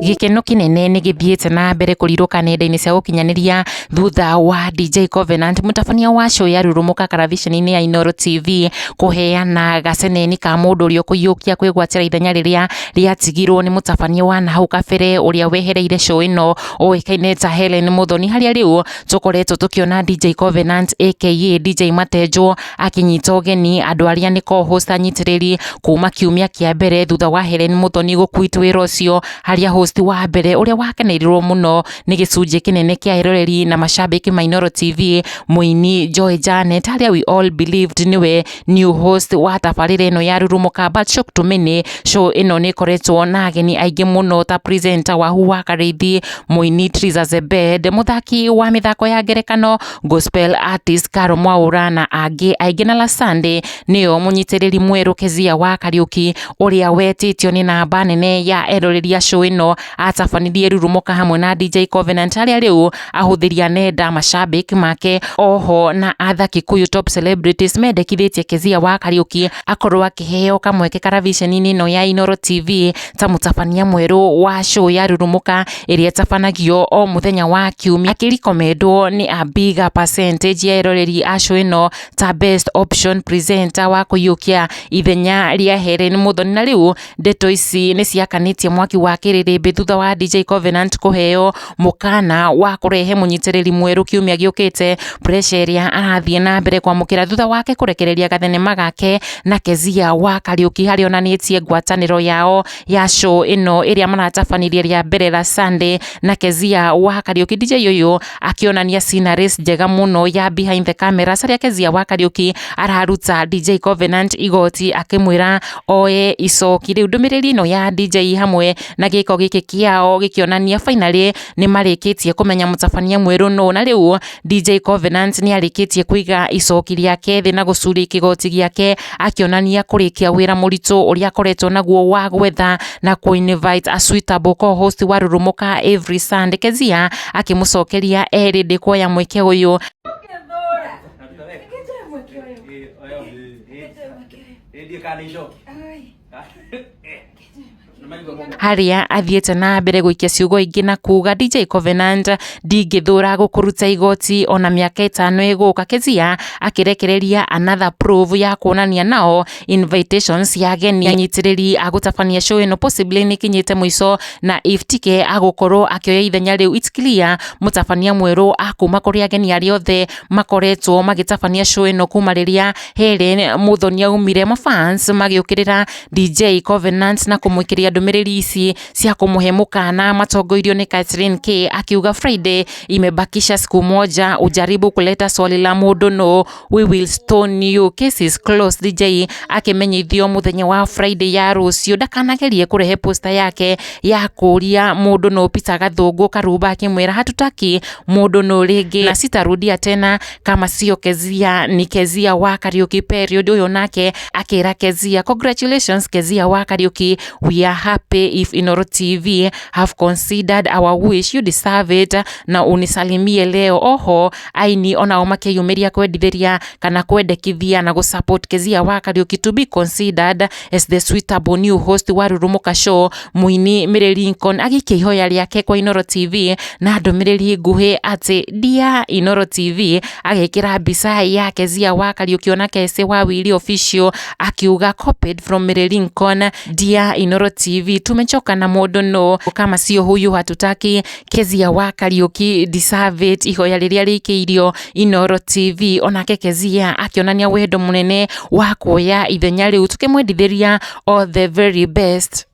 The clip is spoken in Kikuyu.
Gĩkeno kĩnene nĩ gĩthiĩte na mbere kũrirũka nenda-inĩ cia gũkinyanĩria thutha wa DJ Covenant, mũtabania wa show ya Rurumũka karaviceni-inĩ ya Inooro TV, kũheana gaceneni ka mũndũ ũrĩa ũkũiyũkia kwĩgwatĩra ithenya rĩrĩa rĩatigirwo nĩ mũtabania wa nahau kabere ũrĩa wehereire show ĩno ũĩkaine ta Hellen Muthoni, harĩa rĩu tũkoretwo tũkĩona DJ Covenant aka DJ Matenjwo akĩnyita ũgeni andũ arĩa nĩ co-host anyitĩrĩri kuma kiumia kĩa mbere thutha wa Hellen Muthoni gũ-quit wĩra ũcio, harĩa host wa mbere ũrĩa wakenereirwo mũno nĩ gĩcunjĩ kĩnene kĩa eroreri na macambĩki ma Inooro TV, mũini Joy Janet, harĩa we all believed nĩwe new host wa tabarĩra ĩno ya Rurumũka. But shock to many, show ĩno nĩ ĩkoretwo na ageni aingĩ mũno ta presenter Wahu wa Karĩithi, mũini Triza Zebed, mũthaki wa mĩthako ya ngerekano, gospel artist Caro Mwaũra na angĩ aingĩ, na last Sunday nĩyo mũnyitĩrĩri mwerũ Kezia wa Kariũki, ũrĩa wetĩtio nĩ namba nene ya eroreri a show ĩno, atabanirie Rurumũka hamwe na DJ Covenant, harĩa rĩu ahũthĩri a nenda, macambĩki make oho na other Kikuyu top celebrities mendekithĩtie Kezia wa Kariũki akorwo akĩheo kamweke karaviceni-inĩ ĩno ya Inooro TV ta mũtabania mwerũ wa show ya Rurumũka ĩrĩa ĩtabanagio o mũthenya wa kiumia, akĩrecommendwo nĩ a bigger percentage ya eroreri a show ĩno ta best option presenter wa kũiyũkia ithenya rĩa Hellen Muthoni. Na rĩu ndeto ici nĩ ciakanĩtie mwaki wa kĩrĩrĩmbĩ thutha wa DJ Covenant kũheo mũkana wa kũrehe mũnyitĩrĩri mwerũ kiumia gĩũkĩte, pressure ĩrĩa arathiĩ na mbere kwamũkĩra thutha wake kũrekereria gathenema gake na Kezia wa Kariũki, harĩa onanĩtie ngwatanĩro yao ya show ĩno ĩrĩa maratabanirie rĩa mbere la Sunday na Kezia wa Kariũki. DJ ũyũ akĩonania sceneries njega mũno ya behind the cameras, harĩa Kezia wa Kariũki araruta DJ Covenant igoti akĩmwĩra oe icoki. Rĩu ndũmĩrĩri ĩno ya DJ hamwe na gĩko gĩkĩ kĩao gĩkĩonania finally nĩ marĩkĩtie kũmenya mũtabania mwerũ nũ, na rĩu DJ Covenant nĩ arĩkĩtie kũiga icoki rĩake thĩ na gũcuria kĩgoti gĩake, akĩonania kũrĩkia wĩra mũritũ ũrĩa akoretwo naguo wa gwetha na kũ-invite a suitable co-host wa Rurumũka every Sunday. Kezia akĩmũcokeria erĩ ndĩkuoya mweke ũyũ. Harĩa athiĩte na mbere gũikia ciugo ingĩ na kuga, "DJ Covenant, ndingĩthũra gũkũruta igoti ona mĩaka 5 ĩgũka." Kezia akĩrekereria another proof ya kuonania nao invitations ya ageni anyitĩrĩri a gũtabania show ĩno possibly nĩ ikinyĩte mũico, na if tike agũkorwo akĩoya ithenya rĩu, it's clear mũtabania mwerũ akuma kũrĩ ageni arĩa othe makoretwo magĩtabania show ĩno kuma rĩrĩa Hellen Muthoni aumire. Mafans magĩũkĩrĩra DJ Covenant na kũmũikĩria ndũmĩrĩri ici cia kũmũhe mũkana matongoirio nĩ Catherine K, akiuga, "Friday imebakisha siku moja, ujaribu kuleta swali la mũndũ no we will stone you, case is closed." DJ akĩmenyithio mũthenya wa Friday ya rũciũ ndakanagerie kũrehe poster yake ya kũria mũndũ no. Peter Gathũngũ Karumba akĩmwĩra, "Hatutaki mũndũ no rĩngĩ na sitarudia tena kama sio Kezia ni Kezia wa Kariuki period." Ũyũ nake akĩra Kezia, "Congratulations Kezia wa Kariuki, we are happy if Inooro TV have considered our wish, you deserve it, na unisalimie leo." Oho aini onao makĩyumĩria kwendithĩria kana kwendekithia na gũsupport Kezia wa Kariuki to be considered as the suitable new host wa Rurumũka show. Mũini Mary Lincoln agĩikia ihoya rĩake kwa Inooro TV na ndũmĩrĩri nguhĩ atĩ, "Dear Inooro TV," agĩkĩra mbica ya Kezia wa Kariuki ona Kesi wa Willy Official, akiuga, "Copied from Mary Lincoln, Dear Inooro TV, tumechoka na mũndũ no kama sio huyu hatutaki, Kezia wa Kariuki deserve it." Ihoya rĩrĩa rĩikĩirio Inooro TV, onake Kezia akĩonania wendo mũnene wa kuoya ithenya rĩu, tukĩmwendithĩria all the very best.